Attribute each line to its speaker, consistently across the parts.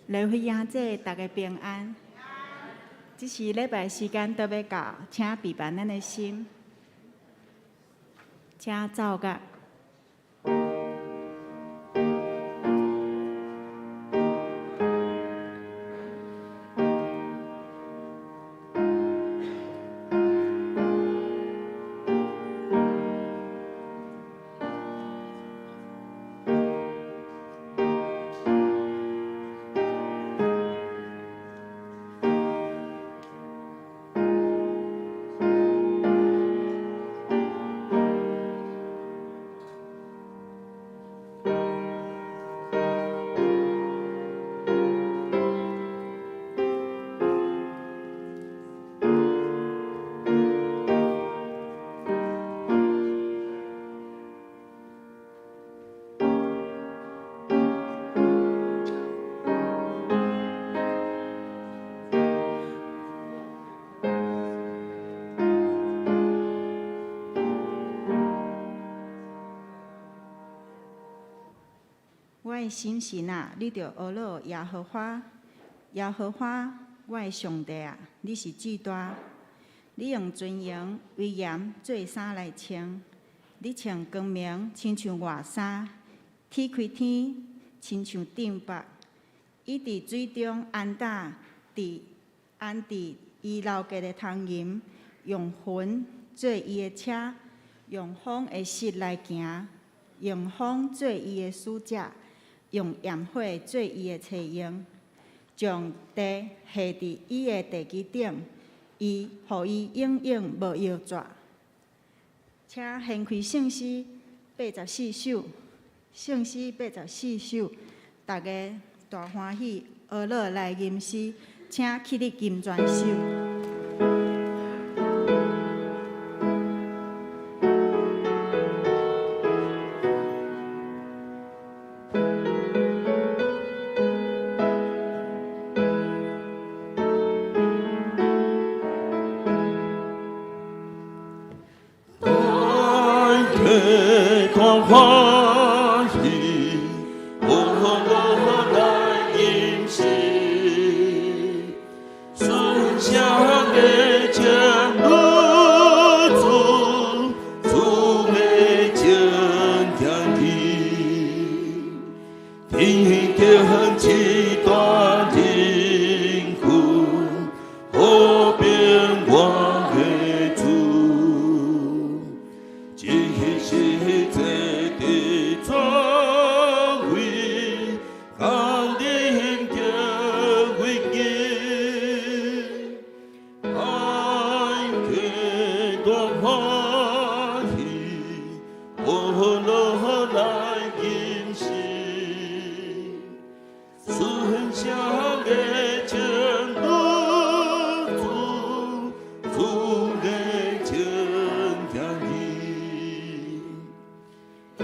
Speaker 1: 雷辉兄姐，大家平安。這時禮拜時間都欲到，請備辦咱的心，請奏樂。我的心神啊，你著呵咾耶和華，耶和華，我的上帝啊，你是至大。你用尊榮、威嚴做衫來穿，你穿光明，親像外衫；鐵開天，親像帳幕。伊佇水中安搭，佇安置伊流過的通吟，用雲做伊的車，用風的翼來行，用風做伊的使者，用炎火做伊的車用，將地下佇伊的地基頂，伊予伊永永無搖逝。請掀開聖詩八十四首，聖詩八十四首，大家大歡喜，呵咾來吟詩，請起立金磚手。
Speaker 2: 大歡喜，呵咾來吟詩，順向的前路主，主的堅強的，天天極大恩苦，和平我的主。只是這的作為，降臨的危機，愛給多歡喜，呵咾來吟詩，順向的前路主，主的堅強的。天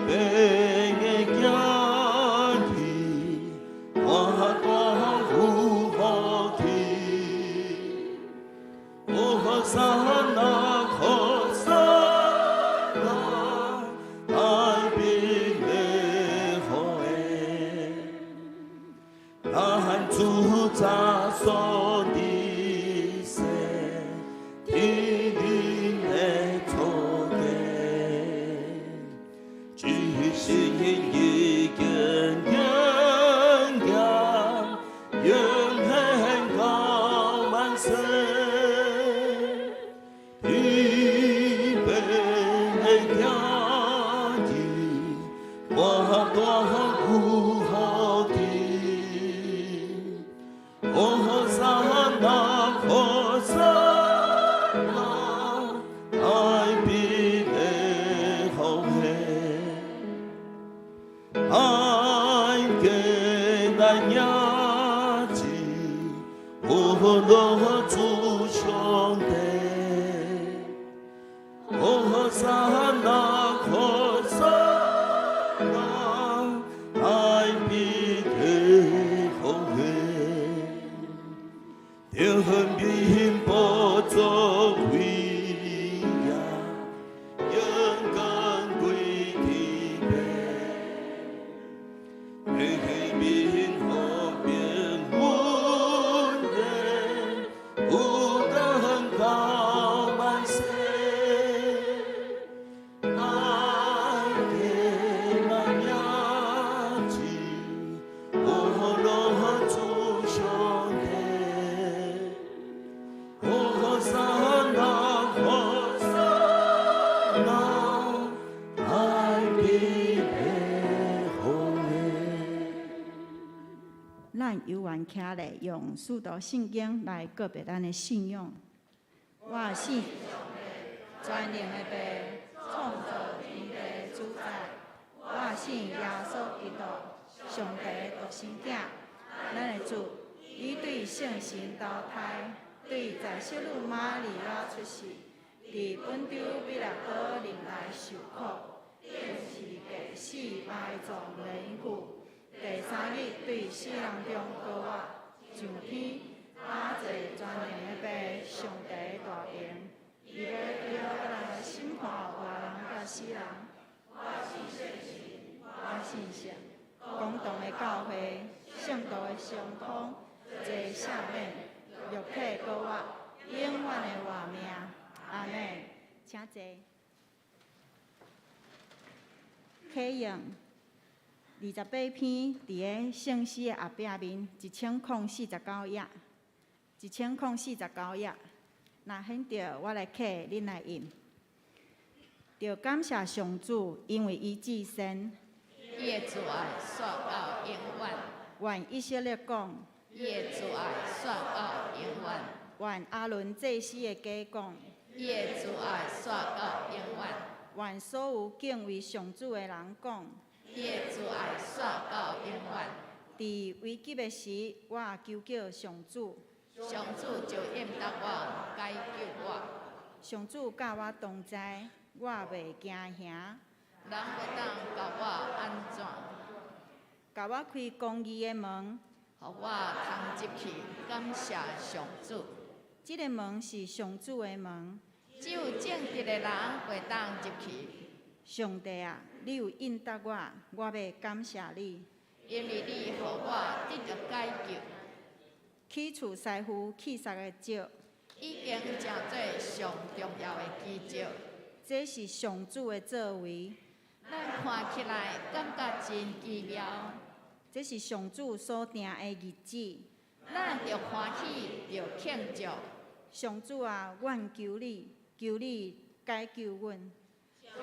Speaker 2: 邊的行去，大大有福氣。和散那，和散那，愛彼的好咱主早所的生，天靈的作家，只是一根根根，永恆高萬歲。天邊的行去，大大有福氣。和散那，和散那，愛彼的好愛給咱亞子，呵咾主上帝。和散那，和散那，愛彼的好天平不作為呀，勇敢歸天邊，天平有光到萬世，愛的萬名字，阿羅主上帝，和散那和散那，愛的好。
Speaker 1: 咱有緣徛咧，用使徒信經來告白咱的信仰。我信全能的父，創造天地主宰。我信耶穌基督，上帝獨生子，咱的主，伊對聖神投胎，對在聖女瑪利亞出世，佇本丟彼拉多任內受苦，釘十字架死埋葬靈骨。第三日對死人中復活，上天，阿坐全能的父上帝大權，伊欲對來審判活人佮死人。我信聖神，我信聖公同的教會，聖徒的相通，罪赦免，肉體復活，永遠的活命。阿們。請坐。啟用28篇，佇个聖詩的後壁面，1049頁，1049頁。若現著我來啟，恁來印。著感謝上主，因為伊至善。
Speaker 3: 伊的慈愛續到永遠。
Speaker 1: 願以色列講。
Speaker 3: 伊的慈愛續到永遠。
Speaker 1: 願亞倫祭司的家講。
Speaker 3: 伊的慈愛續到永遠。
Speaker 1: 願所有敬畏上主的人講。
Speaker 3: 伊的慈愛續到永遠。
Speaker 1: 佇危急的時，我求叫上主。
Speaker 3: 上主就應答我，解救我。
Speaker 1: 上主佮我同在，我袂驚嚇。
Speaker 3: 人會當共我按怎？
Speaker 1: 共我開公義的門，
Speaker 3: 予我通入去，感謝上主。
Speaker 1: 這个門是上主的門。
Speaker 3: 只有正直的人會當入去。
Speaker 1: 上帝啊，你有應答我，我欲感謝你。
Speaker 3: 因為你予我得著解救。
Speaker 1: 起厝師傅棄殺的石，
Speaker 3: 已經成做上重要的基石。
Speaker 1: 這是上主的作為。
Speaker 3: 咱看起來感覺真奇妙。
Speaker 1: 這是上主所定的日子。
Speaker 3: 咱著歡喜，著慶祝。
Speaker 1: 上主啊，阮求你，求你解救阮。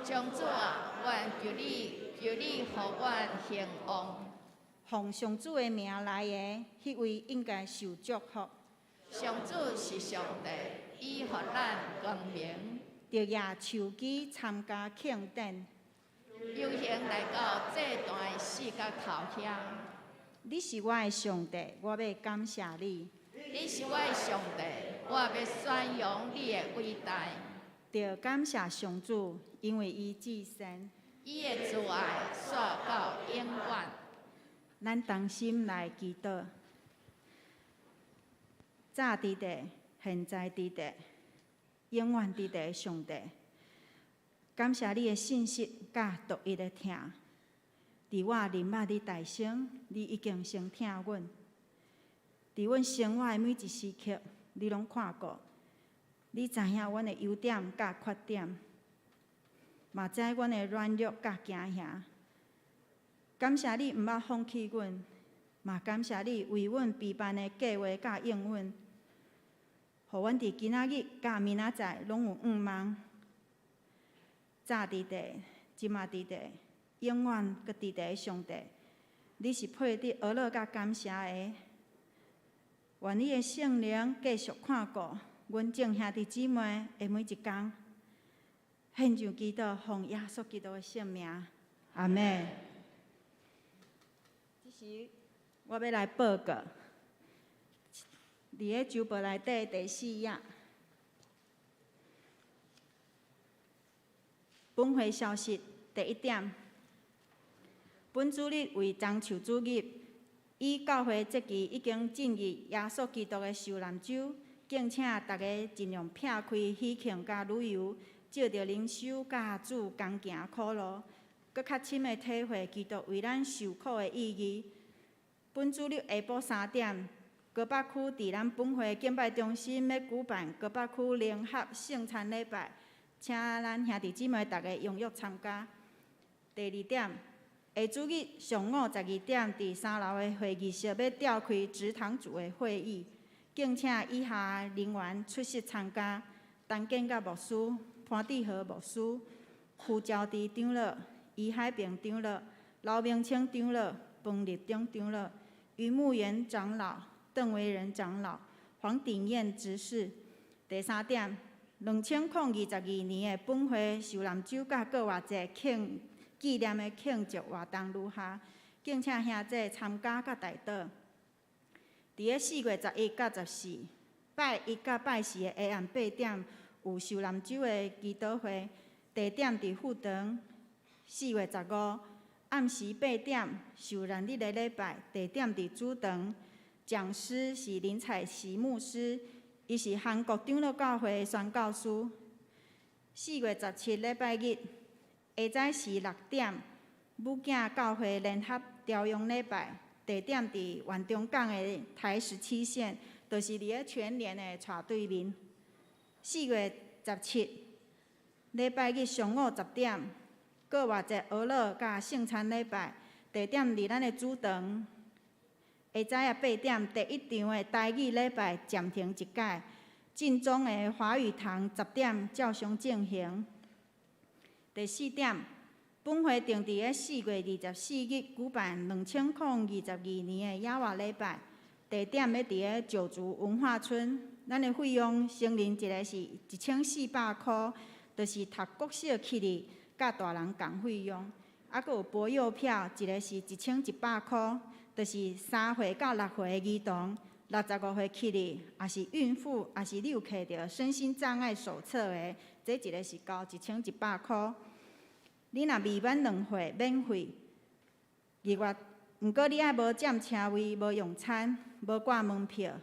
Speaker 3: 上主啊，阮求你，求你予阮興旺。
Speaker 1: 奉上主的名來的，彼位應該受祝福。
Speaker 3: 上主是上帝，伊予咱光明。
Speaker 1: 著舉樹枝參加慶典。
Speaker 3: 遊行來到祭壇的四角頭遐。
Speaker 1: 你是我的上帝，我欲感謝你。
Speaker 3: 你是我的上帝，我欲宣揚你的偉大。
Speaker 1: 著感謝上主，因為伊至善。
Speaker 3: 伊的慈愛續到永遠。
Speaker 1: 咱同心來祈禱。早佇地，現在佇地，永遠佇地的上帝，感謝你的信實佮獨一的疼。佇我臨捌你大聲，你已經先疼阮。佇阮生活的每一時刻，你攏看顧。你知影阮的優點佮缺點，嘛知阮的軟弱佮驚嚇。感謝你毋捌放棄阮，嘛感謝你為阮備辦的計劃佮應允，予阮佇今仔日佮明仔載攏有向望。早佇地，這馬佇地，永遠閣佇地的上帝，你是配得呵咾佮感謝的。願你的聖靈繼續看顧阮眾兄弟姊妹的每一工。獻上祈禱，奉耶穌基督的聖名，阿們。這時我欲來報告，佇个周報內底第四頁，本會消息第一點，本主日為棕樹主日，以教會節期已經進入耶穌基督的受難週，敬請大家盡量避開喜慶佮旅遊，藉著靈修佮主同行苦路，閣較深的體會基督為咱受苦的意義。本主日下晡3點，高北區佇咱本會敬拜中心欲舉辦高北區聯合聖餐禮拜，請咱兄弟姊妹逐家踴躍參加。第二點，下主日上午12點，佇三樓的會議室欲召開植堂組的會議，敬請以下人員出席參加：陳建國牧師、潘志和牧師、邱昭智長老、余海平長老、劉明清長老、彭立中長老、余牧元長老、鄧維仁長老、黃鼎燕執事。第三點，2022年的本會受難酒佮過活節慶紀念的慶祝活動如下，敬請兄弟參加佮代禱。佇咧4月11佮14，拜一佮拜四的下暗8點有受難酒的祈禱會，地點佇副堂。4月15暗時八點受難日的禮拜，地點佇主堂。講師是林采琪牧師，伊是韓國長老教會的宣教師。4月17禮拜日下早時6點，母囝教會聯合調用禮拜，地點佇員中港的台17線，就是佇咧全聯的斜對面。4月17禮拜日上午10點，過活節呵咾佮聖餐禮拜，地點佇咱的主堂。下早仔8點，第一場的台語禮拜暫停一擺，正宗的華語堂10點照常進行。第四點，本會定佇咧4月24日舉辦2022年的野外禮拜，地點欲佇咧九族文化村。咱的費用成人一个是1400箍，就是讀國小起日佮大人仝費用。啊，閣有薄幼票，一个是1100箍，就是3歲到6歲的兒童，65歲起日，抑是孕婦，抑是你有摕著身心障礙手冊的，這一个是交1100箍。你若未滿2歲免費。二月，毋過你愛無佔車位、無用餐、無掛門票。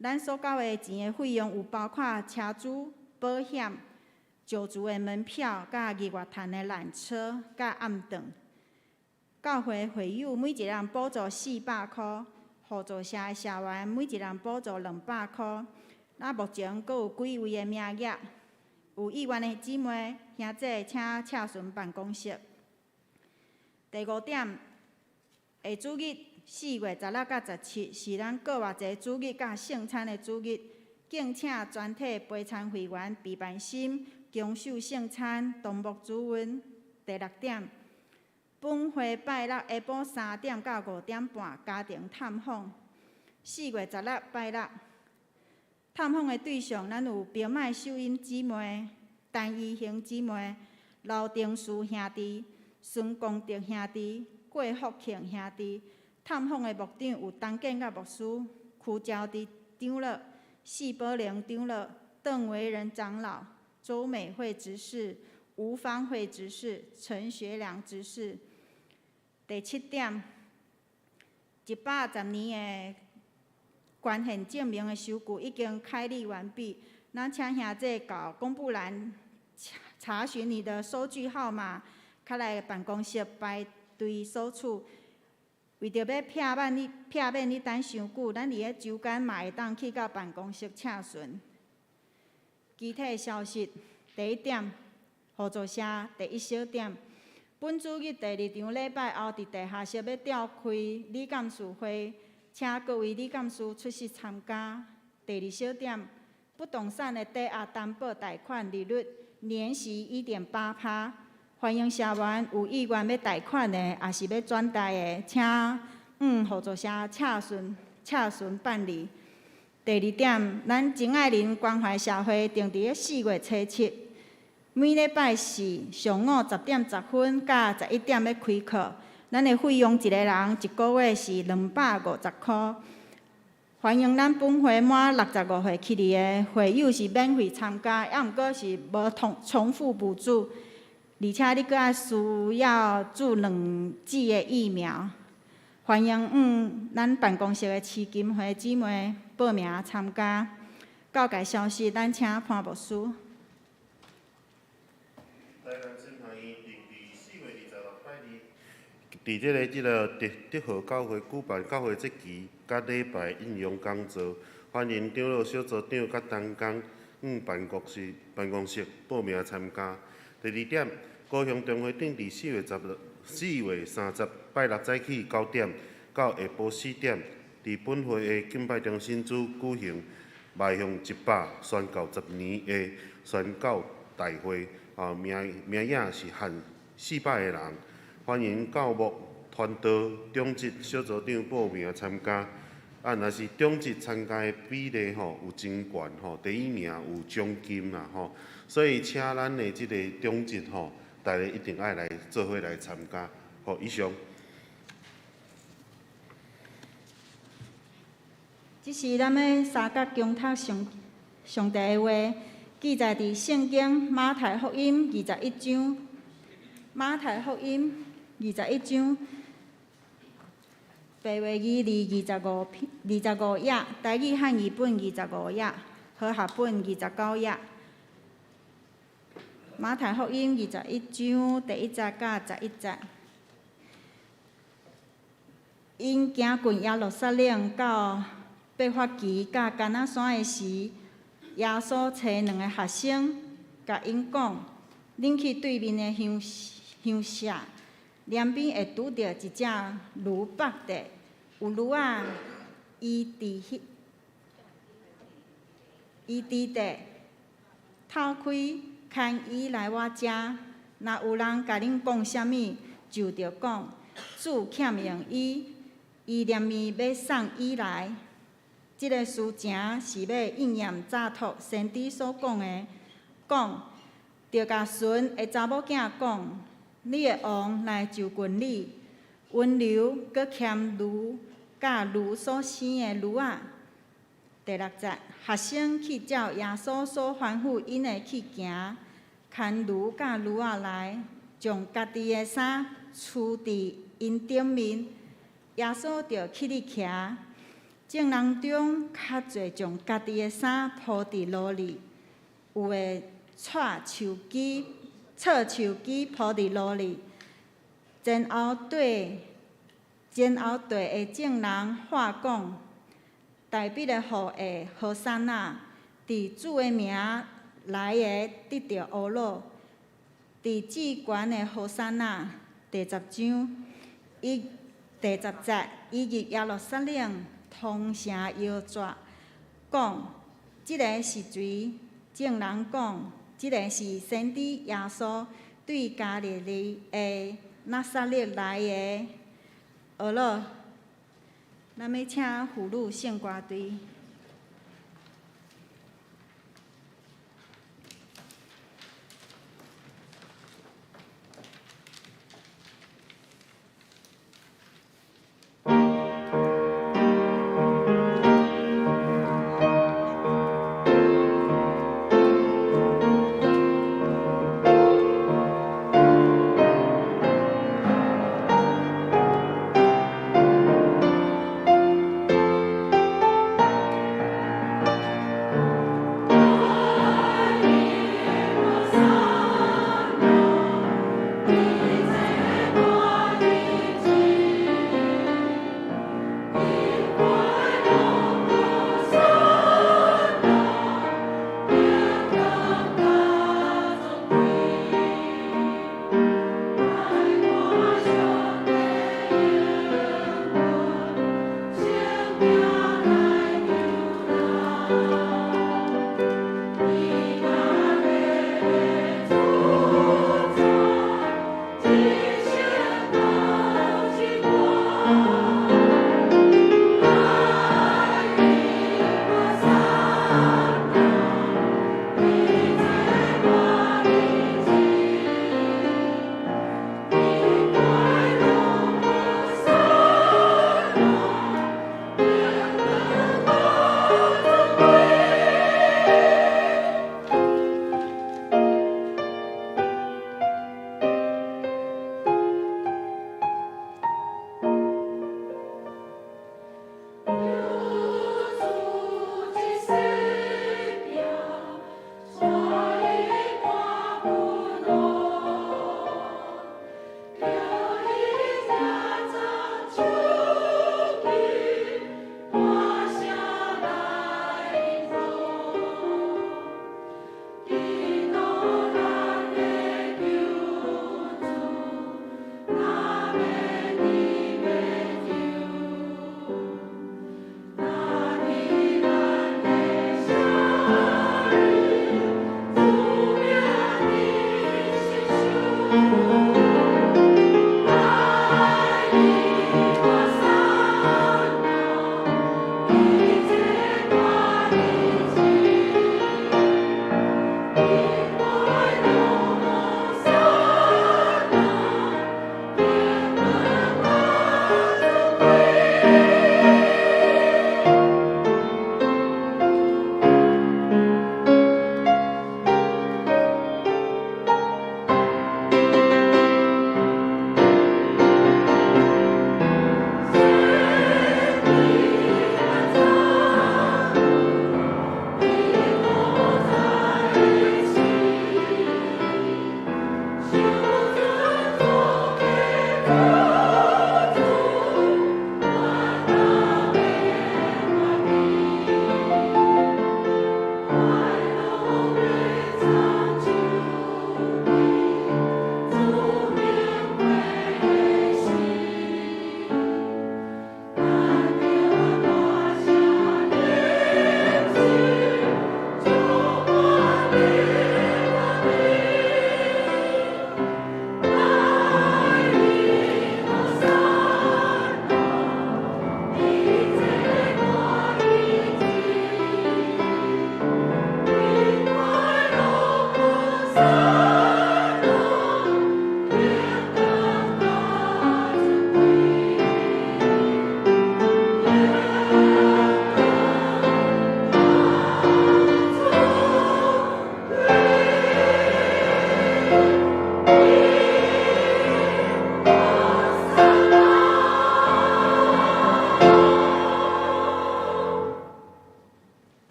Speaker 1: 咱所繳的錢的費用有包括車資、保險、石柱的門票、佮日月潭的纜車、佮暗頓。教會會友每一個人補助400箍，互助社的社員每一人補助200箍。咱目前閣有幾位的名額，有意願的姊妹兄弟，請洽詢辦公室。第五點，下主日4月16佮17是咱過活節主日佮聖餐的主日，敬請全體陪餐會員備辦心，共守聖餐，同牧主恩。第六點，本會拜六下晡3點到5點半家庭探訪。4月16拜六，探訪的對象，咱有平麥秀英姊妹、陳怡興姊妹、劉定樹兄弟、孫功德兄弟、郭福慶兄弟。探訪的牧長有陳建國牧師、邱昭智長老、謝寶玲長老、鄧維仁長老、周美惠執事、吳芳惠執事、陳學良執事。第七點，110年的捐獻證明的收據已經開立完畢，咱請兄弟到公布欄查詢你的收據號碼，較來辦公室排隊索取。為著欲避免你等傷久，咱佇咧週間嘛會當去到辦公室請詢。其他消息，第一點，互助社第一小點，本主日第二場禮拜後，佇地下室欲召開理監事會，請各位理監事出席參加。第二小點，不動產的抵押擔保貸款利率年息1.8趴，歡迎社員有意願欲貸款的，抑是欲轉貸的，請互助社洽詢辦理。第二點，咱真愛鄰關懷社會定佇咧4月初7，每禮拜四上午10點10分到11點欲開課，咱的費用一個人一個月是250箍。歡迎咱本會滿65歲起日的會友是免費參加，抑毋過是無重重複補助，而且你閣愛需要注兩劑的疫苗。歡迎咱辦公室的徐金惠姊妹報名參加。教界消息，咱請潘牧師。
Speaker 4: 台南分堂定佇4月26拜二，佇這個德和教會舉辦教會節期佮禮拜應用講座，歡迎長老小組長佮同工向辦公室報名參加。第二點，高雄中會頂佇4月30拜六早起9點到下晡4點，佇本會的敬拜中心主舉行邁向100宣教10年的宣教大會，名額是限400個人，歡迎教牧、傳道、長執、小組長報名參加。若是長執參加的比例有真懸，第一名有獎金啦，所以請咱的這個長執，大家一定愛來做伙來參加。好，以上。
Speaker 1: 這是咱欲相佮恭讀上帝的話，記載佇聖經馬太福音21章。馬太福音21章，白話字25篇25頁，台語漢語本25頁，和合本29頁。馬太福音21章第1節到11節。𪜶行近耶路撒冷到伯法其佮橄欖山的時，耶穌差兩个學生，共𪜶講：恁去對面的鄉社，兩邊會拄著一隻驢縛著，有驢仔伊佇底，透開牽伊來我遮。若有人共恁講啥物，就著講主欠用伊，伊連綿欲送伊來。這个事情是欲應驗早託先知所講的，講著共順的查某囝講：你的王來就近你，溫柔閣謙驢，佮驢所生的驢仔。第6節，學生去照耶穌所吩咐𪜶的去行，牽驢佮驢仔來，將家己的衫挲佇𪜶頂面，耶穌就起去騎。眾人中較濟將家己的衫鋪佇路裡，有的掣樹枝鋪佇路裡。前後綴的眾人喊講：大衛的後裔和散那，佇主的名來的得著呵咾，佇至懸的和散那。第10章，第10節，伊入耶路撒冷，通聲搖逝，講：這个是誰？眾人講：這个是先知耶穌對加利利的拿撒勒來的。呵咾，咱欲請婦女聖歌隊。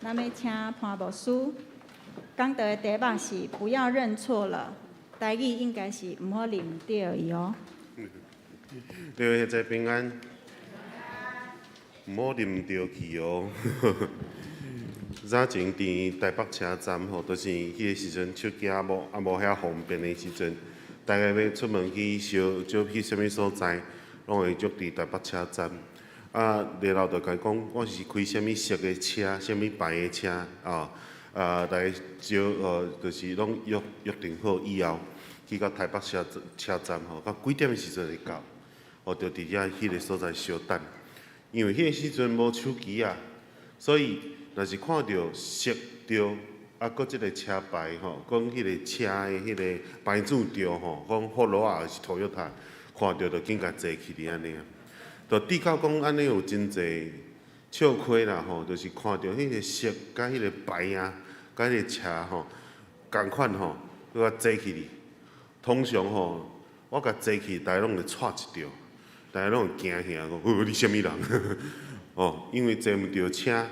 Speaker 1: 咱欲請潘牧師講道的題目是不要認錯了，台語應該是毋好認毋著伊哦。
Speaker 4: 各位兄弟平安，毋好認毋著去哦。早前佇台北車站吼，就是彼個時陣手機猶無猶無遐方便的時陣，大家欲出門去相招去啥物所在，攏會約佇台北車站。啊，然後就共伊講，我是開啥物色的車，啥物牌的車，啊，啊來招，就是攏約約定好以後，去到台北車車站吼，到幾點的時陣會到，哦，就佇遐彼個所在相等。因為彼個時陣無手機啊，所以若是看著色著，啊，閣這個車牌吼，講彼個車的彼個牌子著吼，講福羅啊，抑是 Toyota，看著就緊共坐去哩按呢啊。就拄到講按呢有真濟笑虧啦吼，就是看著彼個色佮彼個牌啊，佮彼個車吼，仝款吼，閣共坐去哩。通常吼，我共坐去，大家攏會掣一著，大家攏會驚嚇，講，你啥物人？哦，因為坐毋著車。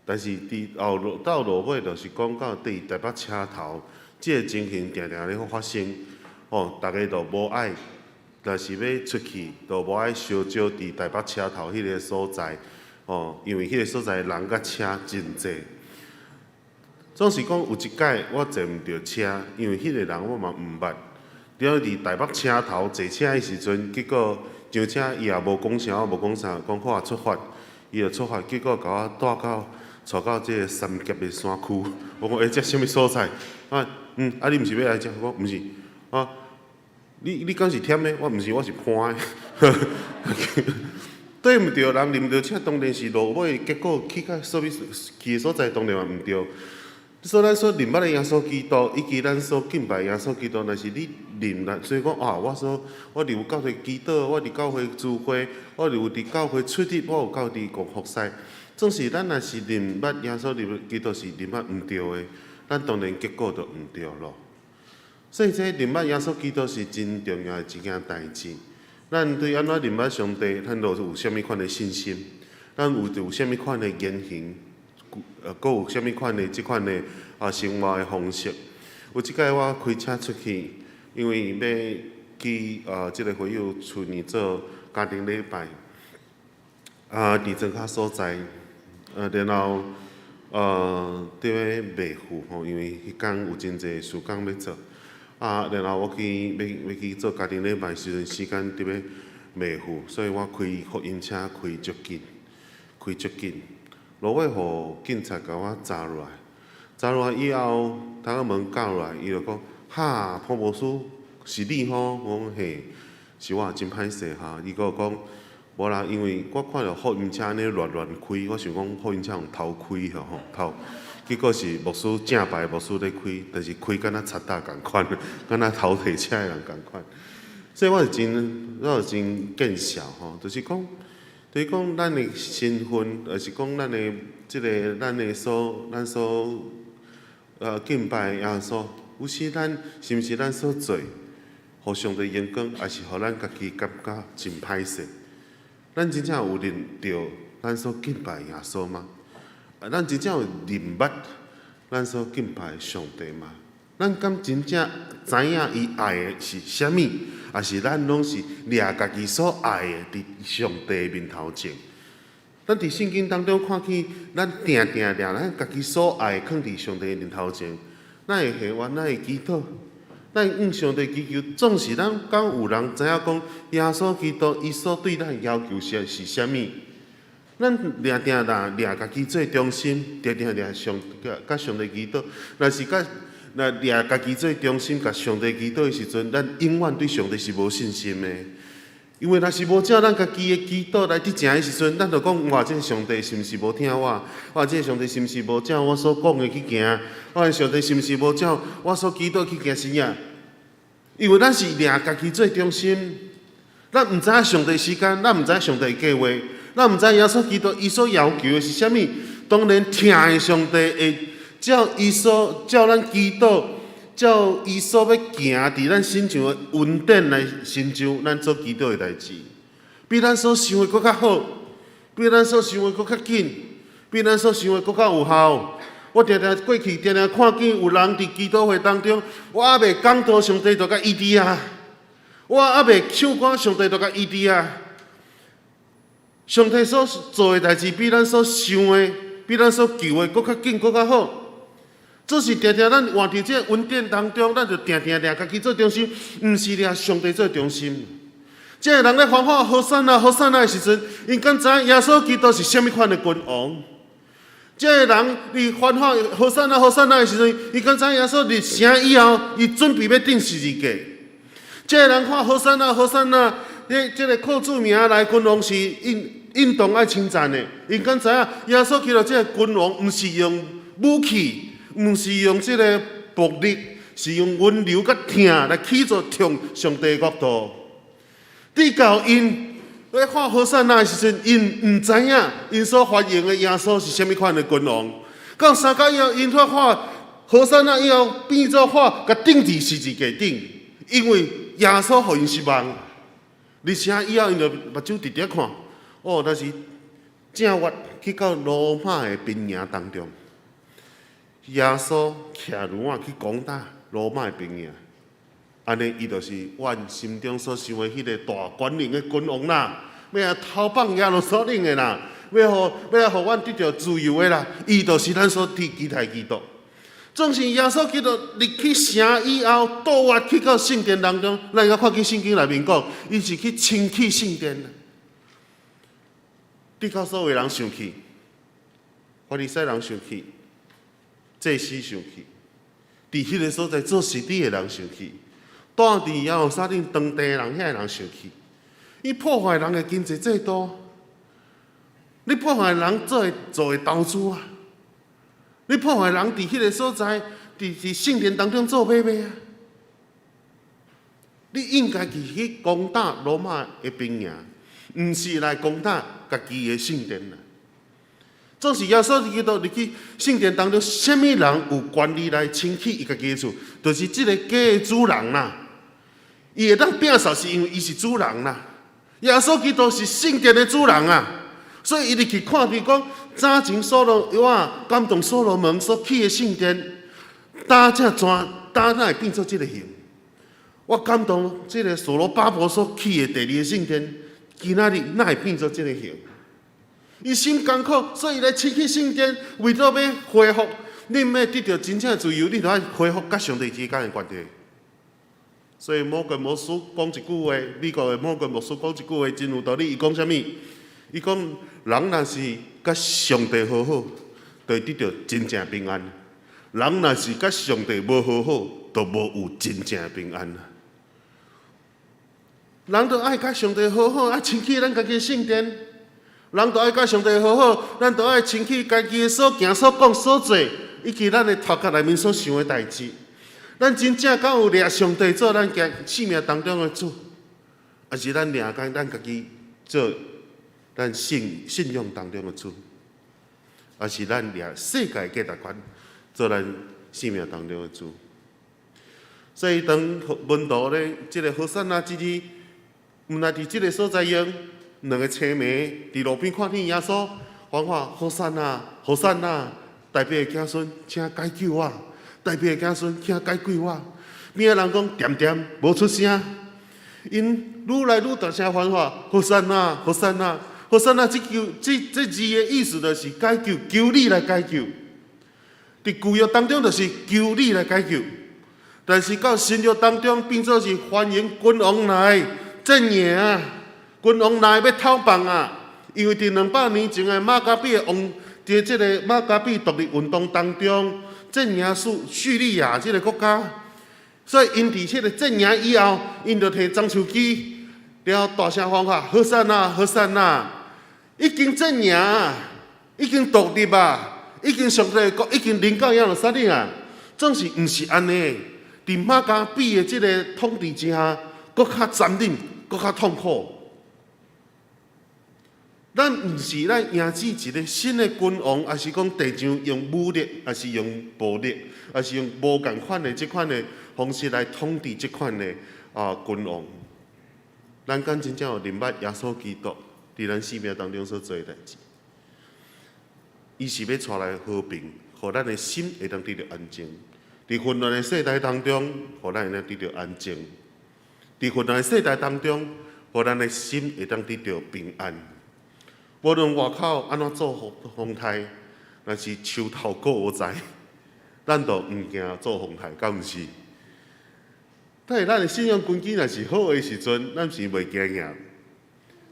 Speaker 4: 但是佇後落到落尾，就是講到佇台北車頭，這個情形定定咧發生，哦，逐家都無愛，若是欲出去，都無愛相招佇台北車頭彼個所在，哦，因為彼個所在人佮車真濟。總是講有一擺我坐毋著車，因為彼個人我嘛毋捌。了佇台北車頭坐車的時陣，結果上車伊也無講啥，我無講啥，講好啊出發，伊就出發，結果共我帶到。帶到這個三峽的山區，我講欸，這啥物所在？啊，嗯，啊你毋是欲來遮？我講毋是，啊，你你敢是忝的？我毋是，我是潘的。對毋著人，認毋著車，當然是落尾結果去到啥物去的所在，當然嘛毋對。所以咱所認捌的耶穌基督，以及咱所敬拜耶穌基督，若是你認啦，所以講啊，我所我佇有教會祈禱，我佇教會聚會，我有佇教會出入，我有夠佇講服侍。總是咱若是認捌耶穌基督是認捌毋對的，咱當然結果就毋對咯。所以這認捌耶穌基督是真重要的一件代誌。咱對按怎認捌上帝，咱就有啥物款的信心，咱有有啥物款的言行，閣有啥物款的這款的啊生活的方式。有一擺我開車出去，因為欲去啊這個會友厝裡做家庭禮拜，啊佇莊跤所在。然後，佇咧袂赴吼，因為彼工有真濟事工欲做，啊，然後我去欲欲去做家庭禮拜時陣，時間佇咧袂赴，所以我開福音車開足緊，開足緊，落尾予警察共我查落來，查落來以後，窗仔門降落來，伊就講：哈，潘牧師是你吼？我講嘿，是我，真歹勢哈。伊閣講。無啦，因為我看著福音車按呢亂亂開，我想講福音車予偷開吼偷，結果是牧師正牌牧師咧開，但是開敢若賊仔仝款，敢若偷提車的人仝款。所以我是真，我是真見笑吼，就是講，就是講咱的身份，就是講咱的這个咱的所，咱所敬拜的耶穌，有時咱是毋是咱所做，予上帝眼光，抑是予咱家己感覺真歹勢？咱真正有認著咱所敬拜耶穌嗎？咱真正有認捌咱所敬拜的上帝嗎？咱敢真正知影伊愛的是啥物？抑是咱攏是掠家己所愛的佇上帝面頭前？咱佇聖經當中看見，咱定定掠咱家己所愛的囥佇上帝面頭前，咱會還願，咱會祈禱。咱向上帝祈求，總是咱敢有人知影講耶穌基督伊所對咱要求是是啥物？咱定定若掠家己做中心，定定掠上佮上帝祈禱，若是佮若掠家己做中心，共上帝祈禱的時陣，咱永遠對上帝是無信心的。因為若是無照咱家己的祈禱來佇行的時陣，咱就講哇，這個上帝是毋是無聽我？哇，這個上帝是毋是無照我所講的去行？哇，上帝是毋是無照我所祈禱去行是影？因為咱是掠家己做中心，咱毋知影上帝時間，咱毋知影上帝計劃，咱毋知耶穌基督伊所要求的是啥物。當然，疼的上帝會照伊所照咱祈禱，照伊所欲行佇咱身上的恩典來成就咱所祈禱的代誌，比咱所想的閣較好，比咱所想的閣較緊，比咱所想的閣較有效。我定定過去定定看見有人佇祈禱會當中，我猶未講道，上帝就共醫治啊！我猶未唱歌，上帝就共醫治啊！上帝所做的代誌，比咱所想的，比咱所求的，閣較緊，閣較好。這是定定咱活佇這個恩典當中，咱就定定掠家己做中心，毋是掠上帝做中心。這个人咧歡呼和散那和散那的時陣，𪜶敢知影耶穌基督是啥物款的君王？這个人佇歡呼和散那和散那的時陣，伊敢知影耶穌入城以後，伊準備欲釘十字架。這个人喊和散那和散那，這個靠主名來君王是應當愛稱讚的。𪜶敢知影耶穌基督這个君王，毋是用武器，毋是用這个暴力，是用溫柔佮疼來起做創上帝國度。直到𪜶咧喊和散那的時陣，𪜶毋知影𪜶所歡迎的耶穌是啥物款的君王。到三工以後，𪜶煞喊和散那以後，變做喊共釘佇十字架頂，因為耶穌予𪜶失望。而且以後，𪜶就目睭直直看，哦，若是正月去到羅馬的兵營當中，耶穌騎驢仔去攻打羅馬的兵營。按呢，伊就是阮心中所想的彼个大權能的君王啦，欲來偷放耶路撒冷的啦，欲來予阮得著自由的啦，伊就是咱所期待基督。總是耶穌基督入去城以後，倒越去到聖殿當中，咱會看見聖經內面講，伊是去清氣聖殿。直到所有人生氣，法利賽人生氣，祭司生氣，佇彼个所在做實底的人生氣。住佇耶路撒冷當地人遐个人生氣，伊破壞人的經濟制度，你破壞人做的投資啊！你破壞人佇彼个所在，佇聖殿當中做買賣啊！你應該去攻打羅馬的兵營，毋是來攻打家己的聖殿啊！總是耶穌基督入去聖殿當中，啥物人有權利來清氣伊家己的厝？就是這个家的主人啦。伊會當摒掃，是因為伊是主人啦。耶穌基督是聖殿的主人啊，所以伊入去看見講，早前所羅我感動所羅門所起的聖殿，焦這磚，焦哪會變做這个形？我感動這个所羅巴伯所起的第二个聖殿，今仔日哪會變做這个形？伊心艱苦，所以來清去聖殿，為著欲恢復，你欲得著真正的自由，你著愛恢復佮上帝之間的關係。所以摩根牧師講一句話，美國的摩根牧師講一句話真有道理。伊講啥物？伊講人若是佮上帝和好，就會得著真正平安；人若是佮上帝無和好，就無有真正平安。人著愛佮上帝和好，愛清去咱家己的聖殿。人著愛佮上帝和好，咱著愛清去家己的所行、所講、所做，以及咱的頭殼內面所想的代誌。咱真正敢有掠上帝做咱家生命當中的主，抑是咱掠咱家己做咱信仰當中的主，抑是咱掠世界價值觀做咱生命當中的主？所以當門徒咧，這个和散那之日，毋但佇這个所在用兩个青暝佇路邊看見耶穌，歡呼和散那，和散那，大衛的子孫，請解救我！大衛的子孫，請解救我！邊仔人講恬恬無出聲，𪜶愈來愈大聲歡呼，和散那，和散那，和散那！這句這字的意思就是解救，求你來解救。佇舊約當中就是求你來解救，但是到新約當中變做是歡迎君王來戰贏啊！君王來欲討放啊！因為佇200年前的馬加比的王，佇這个馬加比獨立運動當中，戰贏敘利亞這个國家，所以𪜶佇這个戰贏以後，𪜶就提樟樹枝，然後大聲歡呼：和散那，和散那！已經戰贏，已經獨立啊，已經上帝國已經臨到耶路撒冷啊！總是毋是按呢？佇馬加比的這个統治之下，閣較殘忍，閣較痛苦。咱毋是來迎接一个新的君王，抑是講地上用武力，抑是用暴力，抑是用無仝款的這款的方式來統治這款的君王。咱敢真正有認捌耶穌基督佇咱生命當中所做的代誌？伊是欲帶來和平，予咱的心會當得著安靜。佇混亂的世代當中，予咱會當得著安靜；佇混亂的世代當中，予咱的心會當得著平安。無論外口按怎做風颱，若是樹頭閣猶在，咱就毋驚做風颱，敢毋是？但是咱的信仰根基若是好的時陣，咱是袂驚嚇。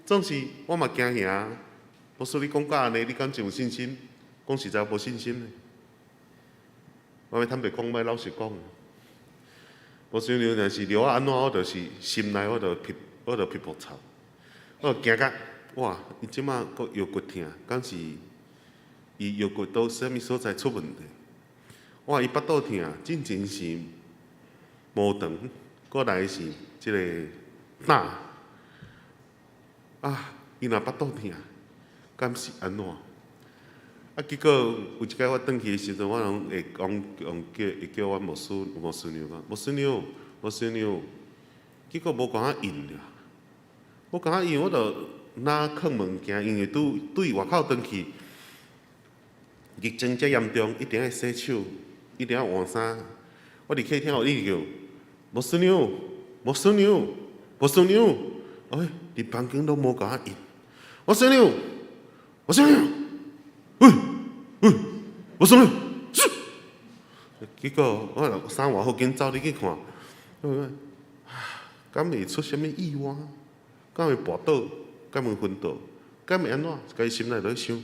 Speaker 4: 總是我嘛驚嚇。牧師你講甲按呢，你敢真有信心？講實在，無信心。我欲坦白講，欲老實講。無想著若是著我按怎，我就是心內我就皮，我就皮膚臭，我就驚甲哇！伊這馬閣腰骨疼，敢是伊腰骨佗啥物所在出問題？哇！伊腹肚疼，進前是無腸，過來是這个膽。啊！伊若腹肚疼，敢是按怎？啊！結果有一擺我轉去的時陣，我攏會講用叫會叫阮牧師牧師娘講，牧師娘，牧師娘。結果無共我應啦，無共我應，我就若囥物件，因為拄對外口轉去，疫情遮嚴重，一定愛洗手，一定愛換衫。我佇客廳，我一直叫牧師娘，牧師娘，牧師娘。哎，佇房間攏無共我應，牧師娘，牧師娘，喂喂，牧師娘，結果我衫換好緊走入去看，敢會出啥物意外？敢會跋倒？敢會昏倒？敢會按怎？家己心內就咧想。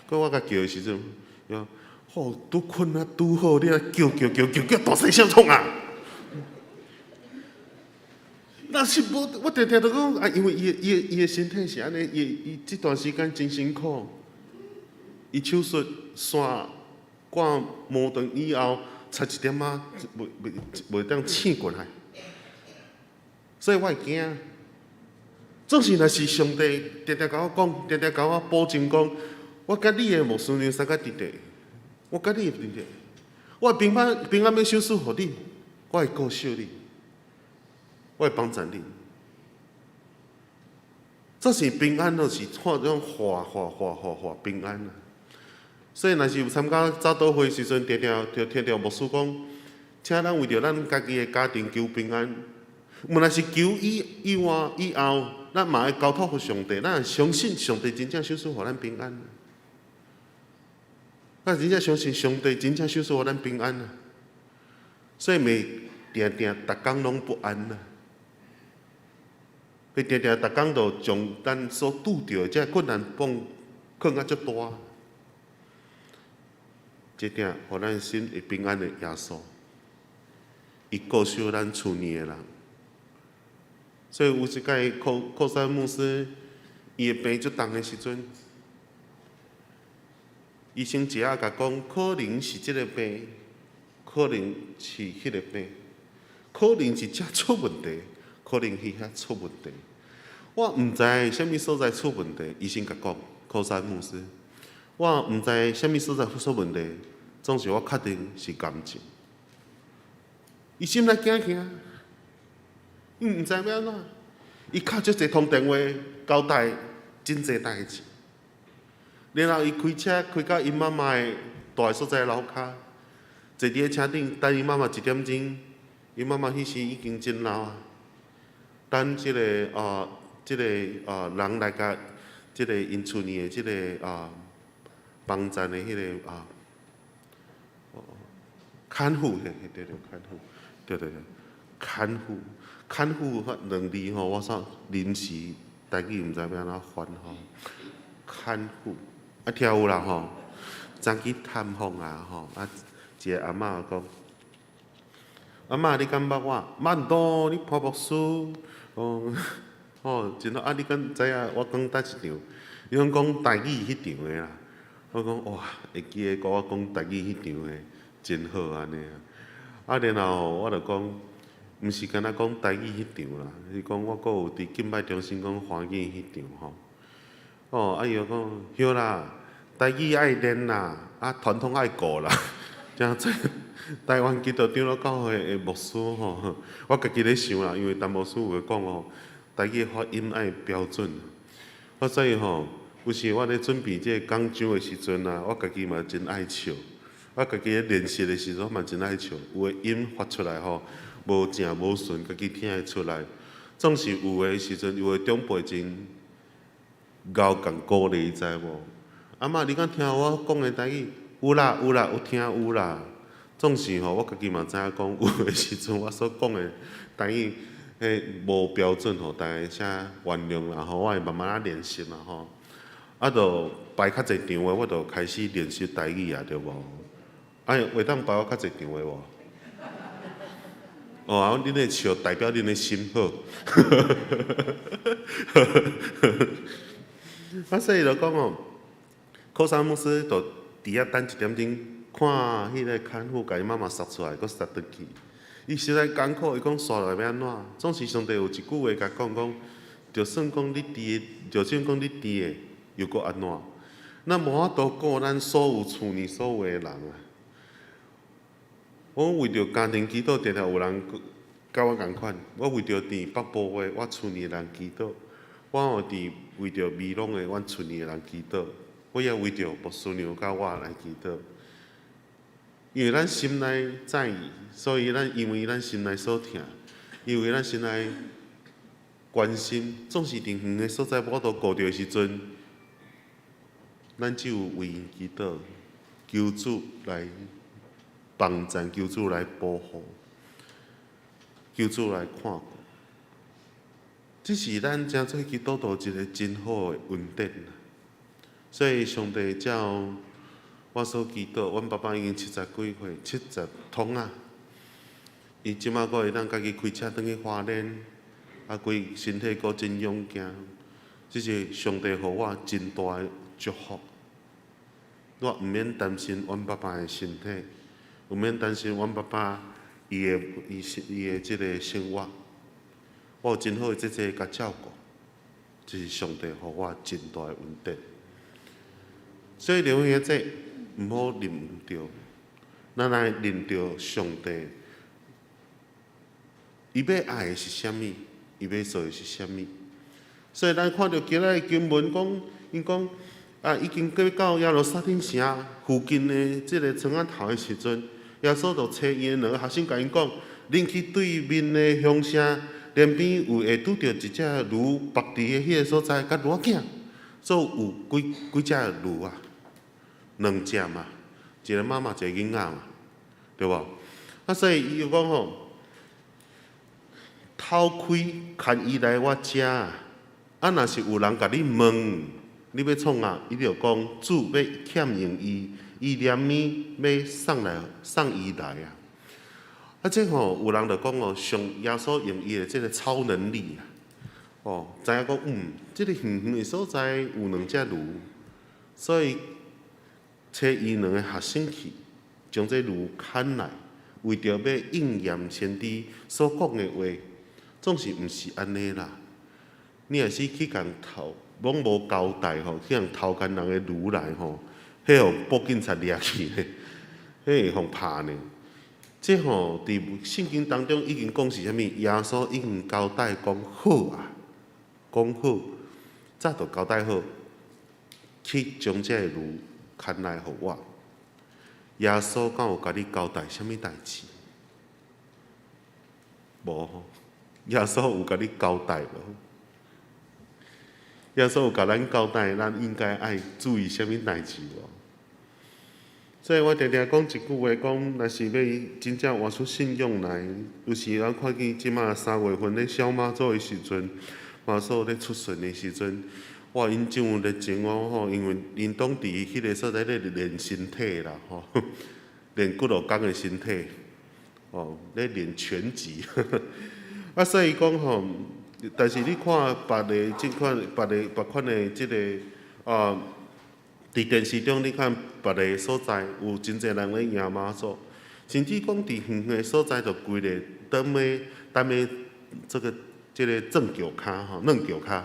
Speaker 4: 閣我共叫的時陣，伊講：吼，拄睏啊拄好，你啊叫叫叫叫叫大細聲創啊！若是無，我定定都講啊，因為伊的身體是按呢，伊伊這段時間真辛苦。伊手術線割毛腸以後，差一點仔袂當醒過來，所以我會驚。總是若是上帝定定共我講，定定共我保證講，我佮你的牧師娘相佮佇佇，我佮你的佇佇，我平安平安欲賞賜予你，我會顧惜你，我會幫助你。這是平安，就是看這種化化化化化平安啊。所以，若是有參加早禱會時陣，定定就聽著牧師講，請咱為著咱家己的家庭求平安。毋但是求以以外以後，咱嘛愛交託予上帝，咱相信上帝真正賞賜予咱平安。咱真正相信上帝真正賞賜予咱平安啊！所以袂定定逐工攏不安啊！袂定定逐工都將咱所拄著的這困難放囥甲足大。這定予咱心會平安的耶穌，伊顧惜咱厝內的人。所以有一擺寇寇山牧師，伊的病足重的時陣，醫生一下共講，可能是這个病，可能是彼个病，可能是遮出問題，可能彼遐出問題。我毋知啥物所在出問題，醫生共講，寇山牧師，我毋知啥物所在出問題，總是我確定是癌症。伊心內驚驚。伊毋知欲按怎，伊敲足濟通電話交代真濟代誌，然後伊開車開到𪜶媽媽的蹛的所在樓跤，坐佇咧車頂等𪜶媽媽一點鐘，𪜶媽媽彼時已經真老啊，等這个啊，這个啊人來共這个𪜶厝內的這个啊幫贊的彼个啊看護，嘿，對對看護，對對對，看護。看護兩字吼，我煞臨時台語毋知欲按怎翻吼。看護啊，聽有啦吼，昨去探訪啊吼，啊一个阿嬤講，阿嬤你敢捌我？捌多，你潘牧師，哦，吼，真好啊！你敢知影我講佗一場？伊攏講台語彼場的啦。我講哇，會記得佮我講台語彼場的，真好按呢啊。啊，然後我就講。毋是干焦講台語彼場啦，是講我閣有佇敬拜中心講華語彼場吼。哦，啊伊就講，對啦，台語愛練啦，啊傳統愛顧啦。誠濟台灣基督長老教會的牧師吼，我家己咧想啦，因為陳牧師有講吼，台語發音愛標準。我所以吼，有時我咧準備這個講章的時陣啊，我家己嘛真愛笑。我家己咧練習的時陣嘛真愛笑，有的音發出來吼，無正無順，家己聽會出來。總是有的時陣，有的長輩真𠢕共鼓勵，你知無？阿嬤，你敢聽我講的台語？有啦有啦，有聽有啦。總是吼，我家己嘛知影講，有的時陣我所講的台語，彼無標準吼，大家請原諒啦吼，我會慢慢仔練習啦吼。啊，就排較濟場的，我就開始練習台語啊，對無？啊，會當排我較濟場的無？哦，啊，恁的笑代表恁的心好。啊，所以就講哦，柯三牧師就佇遐等一點鐘，看彼個看護共伊媽媽殺出來，閣殺轉去。伊實在艱苦，伊講煞來欲按怎？總是上帝有一句話共講講，就算講你佇的，就算講你佇的，又閣按怎？咱無法度顧咱所有厝內所有的人啊。我為著家庭祈禱，定定有人佮我仝款。我為著佇北部的我厝內的人祈禱，我有佇為著美濃的阮厝內的人祈禱，我也為著牧師娘佮我來祈禱。因為咱心內在意，所以咱因為咱心內所疼，因為咱心內關心，總是佇遠的所在無法度顧著的時陣，咱只有為𪜶祈禱，求主來幫贊，求主來保護，求主來看顧。這是咱成做基督徒一個真好的恩典。所以上帝照我所祈禱，阮爸爸已經七十幾歲，七十通啊。伊這馬閣會當家己開車轉去花蓮，啊，規身體閣真勇健。這是上帝予我真大的祝福。我毋免擔心阮爸爸的身體，毋免擔心阮爸爸伊的伊伊的這個生活。我有真好的姐姐共照顧，這是上帝予我真大的恩典。所以劉兄弟，毋好認毋著，咱愛認著上帝，伊欲愛的是啥物，伊欲做的是啥物。所以咱看著今仔的經文講，𪜶講啊，已經過到耶路撒冷城附近的這個村仔頭的時陣，耶穌就差伊的兩個學生共𪜶講：恁去對面的鄉舍，連邊有會拄著一隻驢縛佇的彼個所在，佮驢仔囝，所以有幾幾隻驢啊？兩隻嘛，一個媽媽，一個囡仔嘛，對無？啊，所以伊就講吼，偷開牽伊來我遮啊！啊，若是有人共你問，你欲創啥？伊就講主欲欠用伊，伊連暝欲送來送伊來啊！啊，這吼有人就講哦，上耶穌用伊的這個超能力啊，哦，知影講嗯，這個遠遠的所在有兩隻驢，所以差伊兩個學生去，將這驢牽來，為著欲應驗先知所講的話，總是毋是按呢啦？你若是去共偷，攏無交代吼，去共偷牽人的驢來吼，彼予報警察掠去咧，彼會予拍呢。這吼佇聖經當中已經講是啥物？耶穌已經交代講好啊，講好，早就交代好，去將這個驢牽來予我。耶穌敢有共你交代啥物代誌？無吼，耶穌有共你交代無？耶穌有共咱交代，咱應該愛注意啥物代誌無？所以我定定講一句話，講若是欲真正活出信仰來，有時咱看見這馬3月份咧痟媽祖的時陣，媽祖咧出巡的時陣，哇，𪜶真有熱情哦吼，因為𪜶當佇彼個所在咧練身體啦吼，練幾落工的身體，哦，咧練拳擊，啊，所以講吼，但是你看別个這款別个別款的這個啊，佇電視中你看別个所在有真濟人咧迎媽祖，甚至講佇遠遠的所在就規个踮咧踮咧這個這個轉轎跤吼，軟轎跤。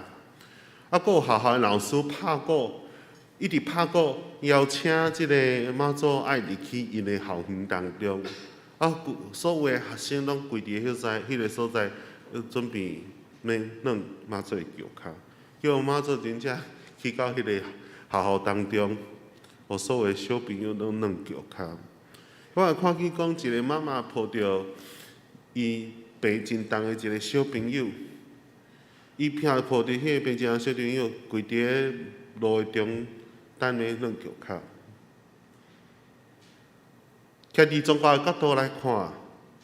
Speaker 4: 啊，閣有學校的老師拍鼓，一直拍鼓邀請這個媽祖愛入去𪜶的校園當中。啊，所有的學生攏規佇彼在彼個所在，準備欲軟媽祖的轎跤，叫媽祖真正去到彼個學校當中，予所有小朋友攏軟轎跤。我也看見講一個媽媽抱著伊病真重的一個小朋友，伊抱著彼個病真重小朋友，跪佇咧路的中等咧軟轎跤。徛佇宗教的角度來看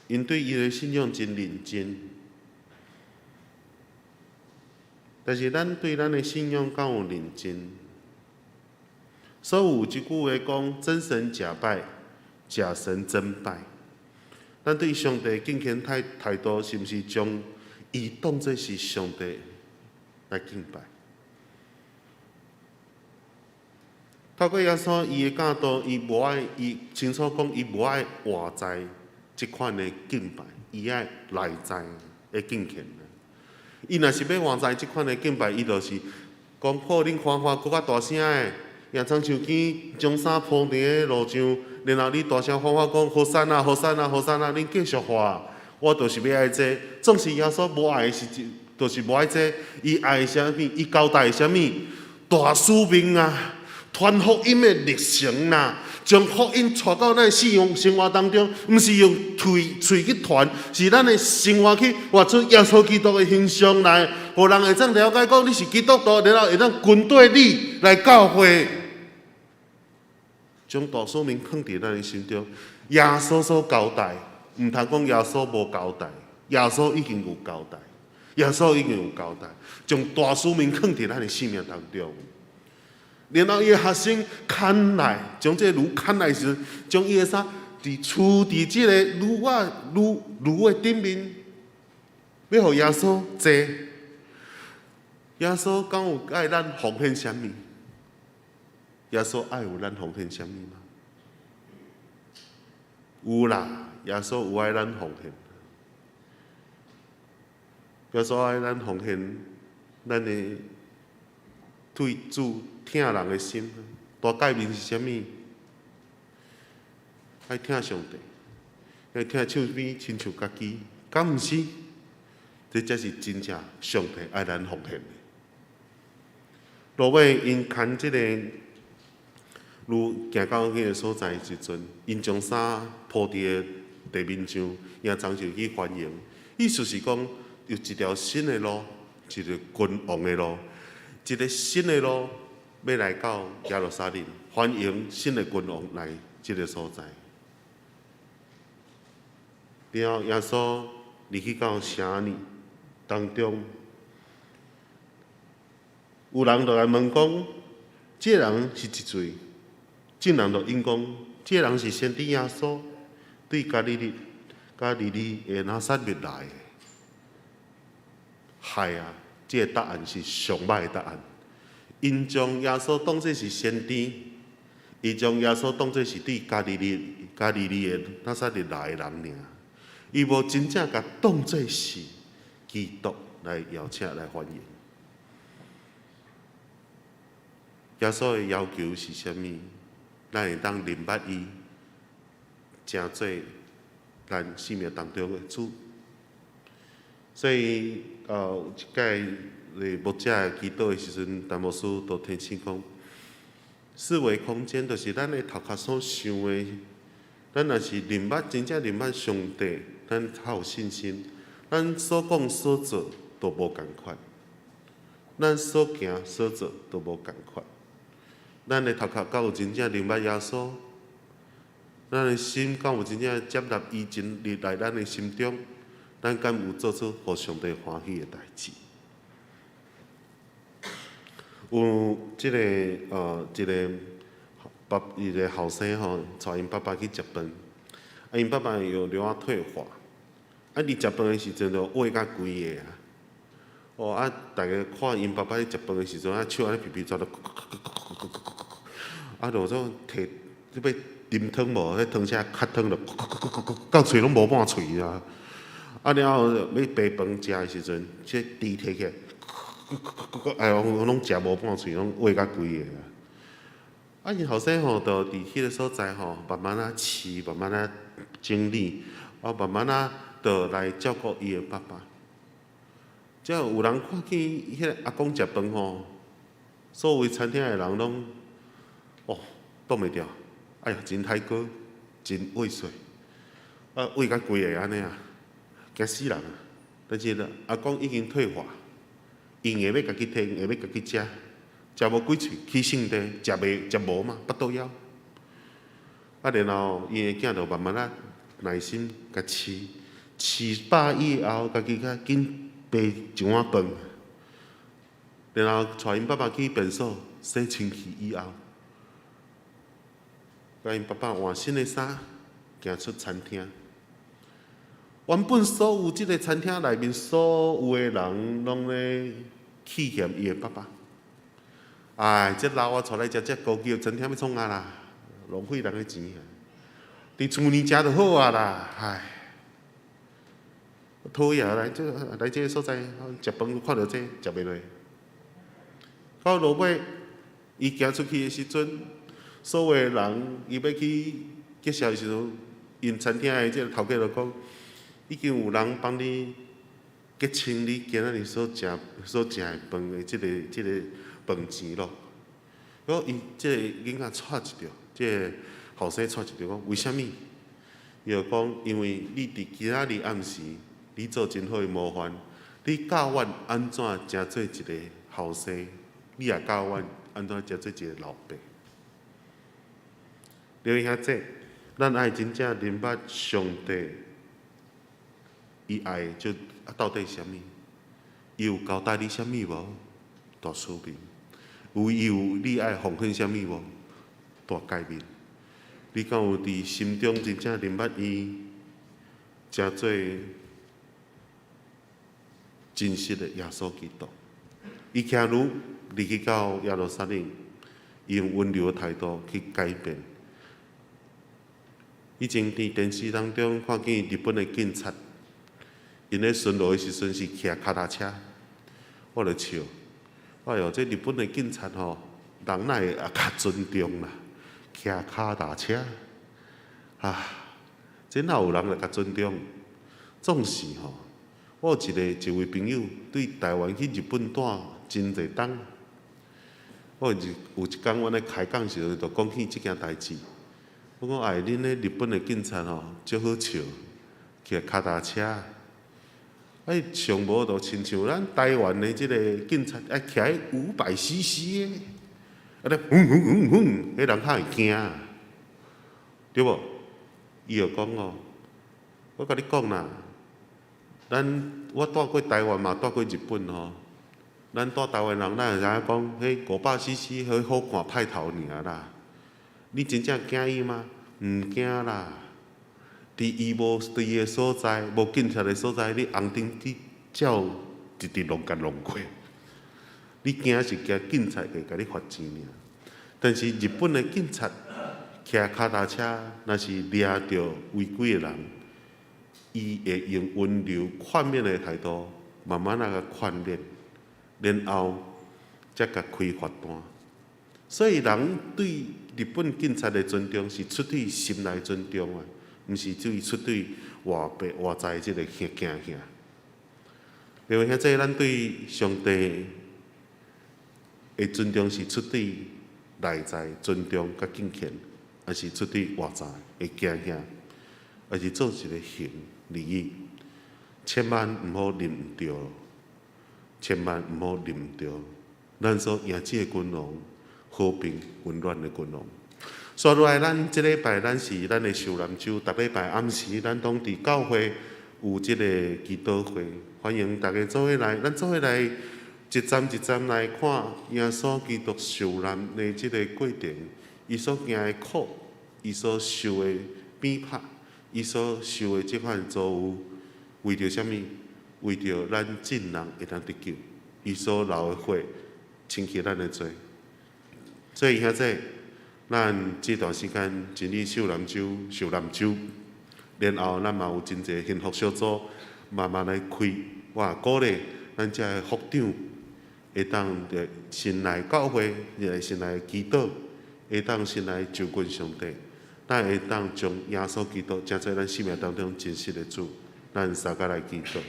Speaker 4: ，𪜶對伊的信仰真認真。但是咱對咱的信仰敢有認真？所以有一句話講：真神假拜，假神真拜。咱對上帝敬虔態度，是毋是將伊當做是上帝來敬拜？透過耶穌伊的教導，伊無愛，伊清楚講，伊無愛外在這款的敬拜，伊愛內在的敬虔。伊若是欲外在這款的敬拜，伊就是講好，恁看看閣較大聲的，也親像見將衫鋪佇咧路上，然後你大聲喊喊講和散那，和散那，和散那，恁繼續喊，我就是欲愛這個。總是耶穌無愛的是，就是無愛這個。伊愛的啥物？伊交代啥物？大使命啊！傳福音的歷程啦，將福音帶到咱的生活當中，毋是用喙喙去傳，是咱的生活去活出耶穌基督的形象來，予人會當了解講你是基督徒，然後會當跟綴你來教會，將大使命囥佇咱的心中。耶穌所交代，毋通講耶穌無交代，耶穌已經有交代，耶穌已經有交代，將大使命囥佇咱的生命當中。然後伊的學生牽來，將這個驢牽來時，將伊的衫佇跙佇這個驢仔驢驢的頂面，欲予耶穌坐。耶穌敢有愛咱奉獻啥物？耶穌愛有咱奉獻啥物嗎？有啦，耶穌有愛咱奉獻。耶穌愛咱奉獻，咱的對主疼人的心，大誡命是啥物？愛疼上帝，愛疼手邊親像家己，敢毋是？這才是真正上帝愛咱奉獻的。落尾𪜶牽這個驢行到彼個所在的時陣，𪜶將衫鋪佇個地面上，迎長就去歡迎。意思是講，有一條新的路，一個君王的路，一個新的路。欲來到耶路撒冷，歡迎新的君王來這個所在。然後耶穌入去到城裡當中，有人就來問講：這個人是一歲？眾人就應講：這個人是先知耶穌，對加利利、加利利的拿撒勒來的。害啊！這個答案是上䆀的答案。𪜶將耶穌當做是先知，伊將耶穌當做是對加利利、加利利的拿撒勒來的人爾，伊無真正共當做是基督來邀請來歡迎。耶穌的要求是啥物？咱會當認捌伊，成做咱生命當中的主。所以，有一擺咧牧者祈禱的時陣，陳牧師就提醒講，四維空間就是咱的頭殼所想的。咱若是認捌，真正認捌上帝，咱較有信心。咱所講所做都無仝款，咱所行所做都無仝款。咱的頭殼敢有真正認捌耶穌？咱的心敢有真正接納伊進入來咱的心中？咱敢有做出予上帝歡喜的代誌？有這個一個爸一個後生吼，帶𪜶爸爸去食飯，啊，𪜶爸爸有瘤仔退化，啊，佇食飯的時陣就餓甲規個啊，哦啊，逐家看𪜶爸爸咧食飯的時陣，啊，手按呢皮皮抓著，啊，就做提欲啉湯無？彼湯匙較湯就到喙攏無半喙啊！啊了後欲白飯食的時陣，這豬提起來，哎喲，攏食無半喙，攏餓甲規個啊！啊，𪜶後生吼，就佇彼個所在吼，慢慢仔飼，慢慢仔整理，啊，慢慢仔就來照顧伊的爸爸。才有人看見彼個阿公食飯吼，所有餐廳的人攏哦擋袂牢，哎呀，真刣哥，真畏縮，啊畏甲規个按呢啊，驚死人啊！但是呢，阿公已經退化，伊硬欲家己提，硬欲家己食，食無幾喙，起性地，食袂食無嘛，腹肚枵。啊，然後𪜶的囝就慢慢仔耐心共飼，飼飽以後，家己較緊備一碗飯，然後帶𪜶爸爸去便所洗身軀以後，共𪜶爸爸換新的衫，行出餐廳。原本所有這个餐廳內面所有的人攏咧氣嫌伊的爸爸。哎，這老仔帶來食這高級的餐廳欲創啥啦？浪費人的錢啊！佇厝裡食就好啊啦，唉，討厭來這來這个所在食飯看著這食袂落。到落尾，伊行出去的時陣，所有的人伊欲去結賬的時陣，𪜶餐廳的這个頭家就講，已經有人幫你結清你今仔日所食的飯的這个飯錢咯。佮伊這个囡仔掣一著，這个後生掣一著，講為啥物？伊就講，因為你佇今仔日暗時，你做真好的模範，你教阮按怎成做一个後生，你也教阮按怎成做一个老爸。兩位兄弟，咱愛真正明白上帝伊愛的就啊到底是啥物？伊有交代你啥物無？大使命。有伊有你愛奉獻啥物無？大誡命。你敢有佇心中真正認捌伊，成做真實的耶穌基督？伊騎驢入去到耶路撒冷，伊用溫柔的態度去改變。以前佇電視當中看見日本的警察，𪜶咧巡邏的時陣是騎跤踏車，我就笑。哎喲，這日本的警察吼，人哪會也較尊重啦？騎跤踏車，啊，這哪有人來共尊重？總是吼，我有一位朋友對台灣去日本蹛真濟冬。我有一工阮咧開講時陣，就講起這件代誌。我講哎，恁咧日本的警察吼，足好笑，騎跤踏車。哎，上無就親像咱台灣的這个警察，愛騎500 CC 的，啊咧轟轟轟轟，彼人較會驚，對無？伊就講哦，我共你講啦，咱我蹛過台灣嘛，蹛過日本吼，咱蹛台灣人，咱會知影講，彼500 CC 彼好看派頭爾啦。你真正驚伊嗎？毋驚啦。佇伊無佇伊的所在，無警察的所在，你紅燈去照直直弄共弄過。你驚是驚警察會共你罰錢爾。但是日本的警察騎跤踏車，若是掠著違規的人，伊會用溫柔勸勉的態度，慢慢仔共勸勉，然後才共開罰單。所以人對日本警察的尊重是出對心內尊重啊。毋是對出對外邊外在這个驚嚇。另外，遐濟咱對上帝的尊重是出對內在尊重佮敬虔，抑是出對外在的驚嚇，抑是做一个行而已。千萬毋好認毋著，千萬毋好認毋著。咱所迎接的君王，和平溫暖的君王。煞落來，咱這禮拜咱是咱的受難週，逐禮拜暗時，咱攏佇教會有這个祈禱會，歡迎大家做伙來。咱做伙來一站一站來看耶穌基督受難的這个過程，伊所行的苦，伊所受的鞭拍，伊所受的這款遭遇，為著啥物？為著咱眾人會當得救，伊所流的血，清去咱的罪。所以兄弟，咱這段時間進入受難週，受難週，然後咱嘛有真濟幸福小組慢慢來開，我鼓勵咱遮的福長會當先來教會，先來祈禱，會當先來就近上帝，咱會當將耶穌基督成做咱生命當中真實的主，咱相共來祈禱。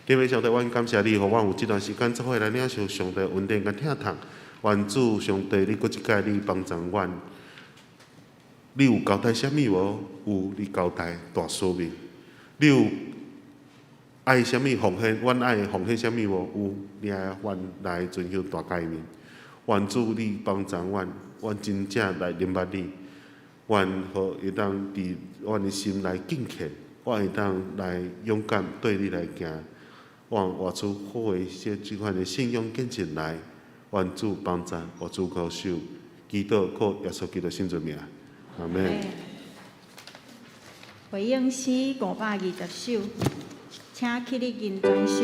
Speaker 4: 天父上帝，阮感謝你，予阮有這段時間做伙來領受上帝恩典佮疼痛。願主上帝，你閣一擺你幫助阮。你有交代啥物無？有，你交代大使命。你有愛啥物奉獻？阮愛奉獻啥物無？有，你愛阮來遵守大誡命。願主你幫助阮，阮真正來認捌你。願予會當佇阮的心內敬虔，我會當來勇敢對你來行，願活出好的這款的信仰見證來。願主幫贊，願主保守，祈禱靠耶穌基督聖尊名，阿們。
Speaker 1: 回應詩520首，請起立認全首。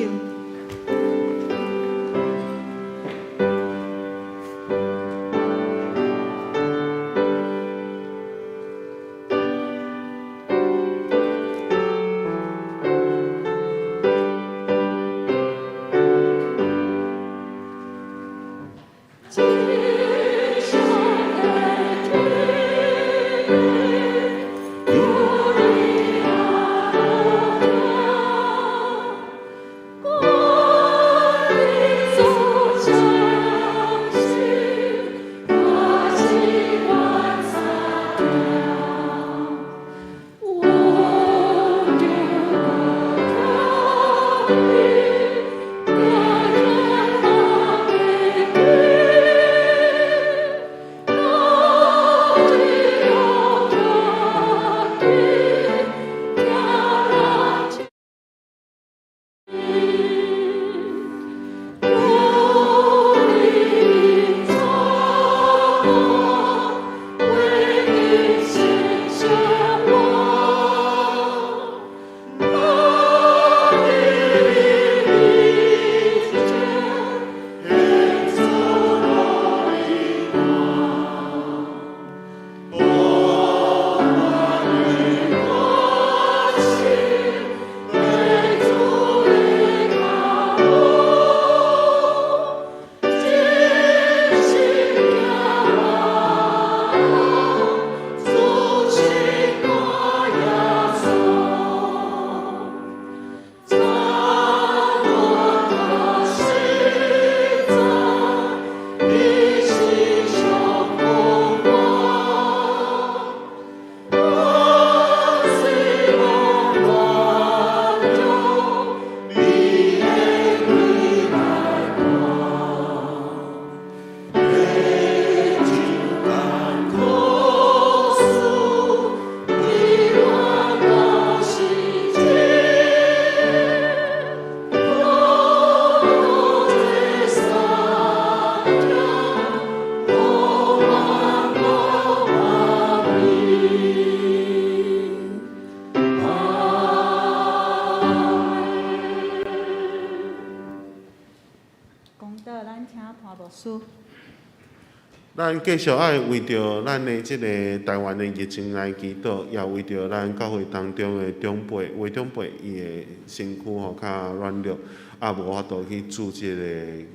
Speaker 4: 咱繼續愛為著咱的這個台灣的疫情來祈禱，也為著咱教會當中的長輩、有的長輩伊的身軀吼較軟弱，啊無法度去注這個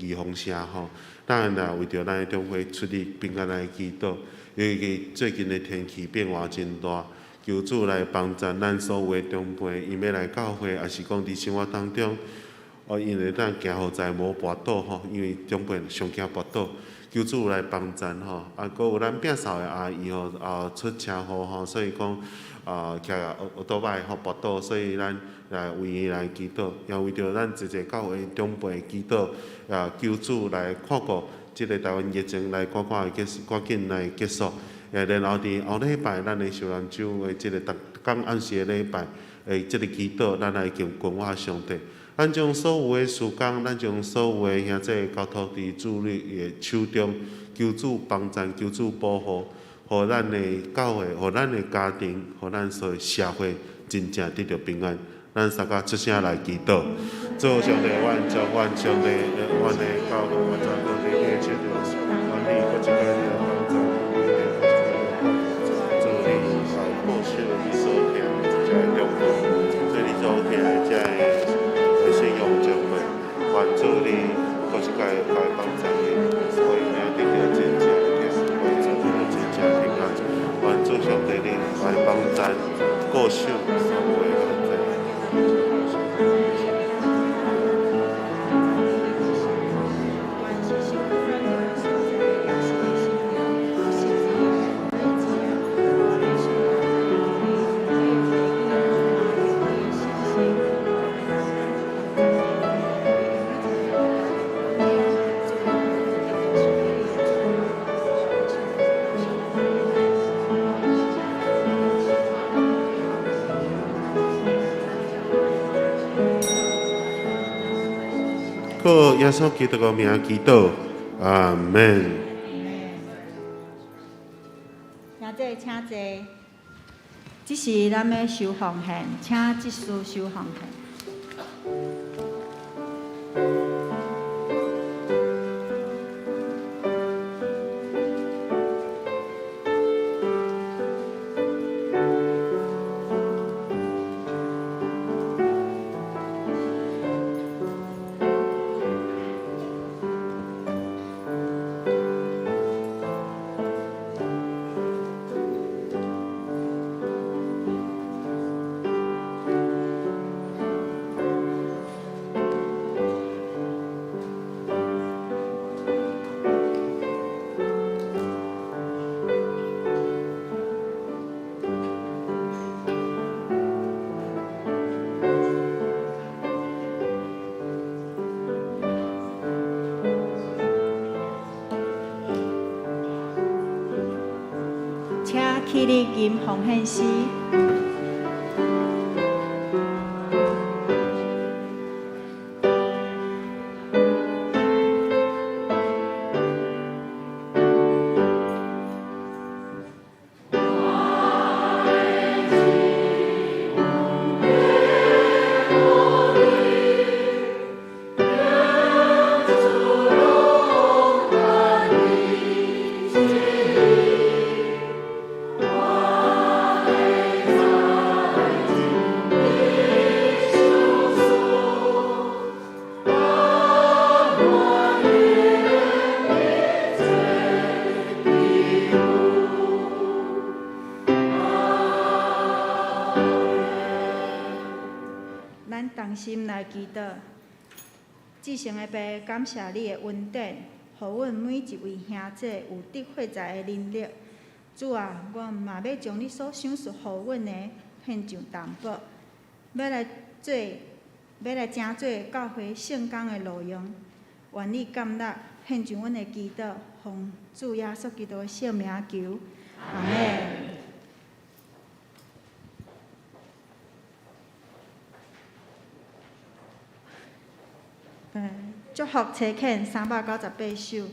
Speaker 4: 預防射吼。當然也為著咱的長輩出入平安來祈禱，尤其最近的天氣變化真大，求主來幫助咱所有的長輩，𪜶欲來教會，抑是講佇生活當中，哦，𪜶會當行予在無跋倒吼，因為長輩上驚跋倒。求主來幫贊吼，啊，閣有咱摒掃的阿姨吼，啊出車禍吼，所以講啊，騎奧多擺吼跋倒，所以咱來為伊來祈禱，也為著咱濟濟教會長輩祈禱，啊，求主來看顧這個台灣疫情來趕快結束，趕緊來結束。然後佇後禮拜，咱的受難週的這個逐工按時的禮拜，這個祈禱，咱來求求我上帝。咱將所有的事工，咱將所有的兄弟交託佇主你的手中，求主幫贊，求主保護，予咱的教會，予咱的家庭，予咱所有社會真正得著平安。咱三個出聲來祈禱，主上帝，阮將阮上帝，阮的教會，阮交託佇你的手中，願你閣一擺來幫贊，你來主你來保守你所疼的這个長輩，做你所疼的這个。信仰長輩，願主你閣一擺來幫助伊，予𪜶得著真正的疼，予𪜶得著真正平安。願主上帝你來幫贊，顧守所有的兄弟。靠耶穌基督的名祈禱，阿門。
Speaker 1: 兄弟，請坐。這是咱欲收奉獻，請執事收奉獻。請起立吟奉獻詩。咱同心來祈禱，至聖的父，感謝你的恩典，予阮每一位兄弟有得發財的能力。主啊，我嘛欲將你所賞賜予阮的獻上擔保，欲來成做教會聖工的路用。願你甘納，獻上阮的祈禱，奉主耶穌基督的聖名求，阿們。祝福差遣398首。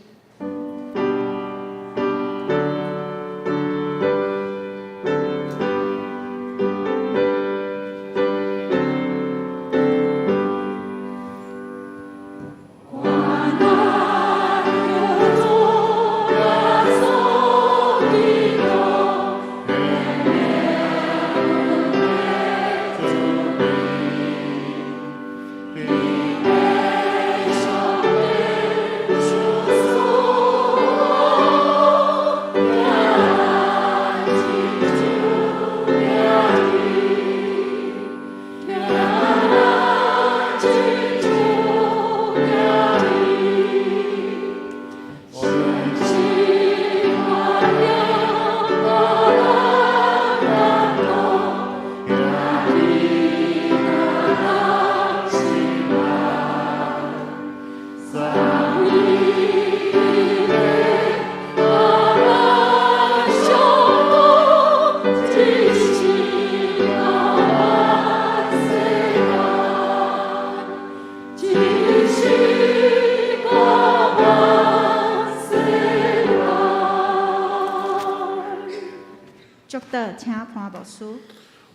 Speaker 1: 祝禱，請潘牧師。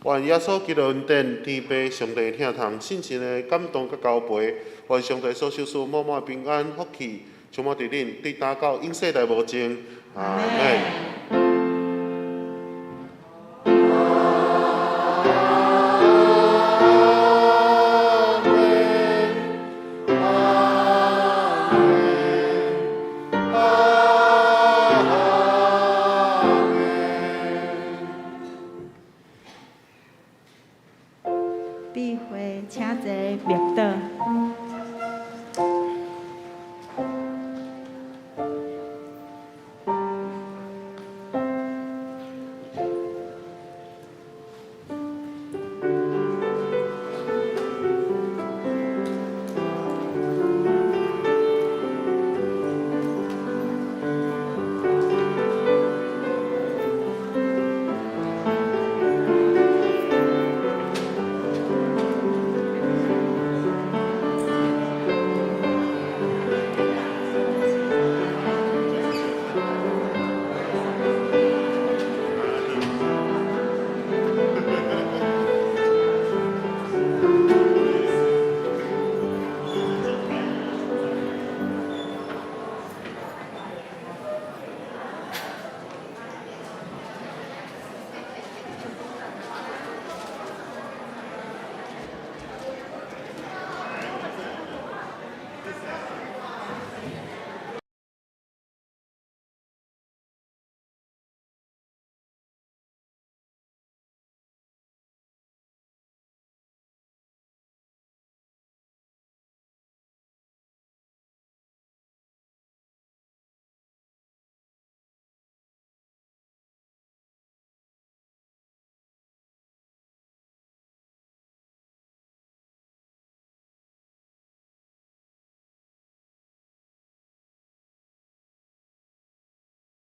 Speaker 4: 願耶穌基督恩典、天父上帝疼痛、聖神的感動佮交陪，願上帝所賞賜滿滿平安福氣，充滿佇恁，直達到永世代無盡。阿們。
Speaker 1: 闭會，請坐默禱。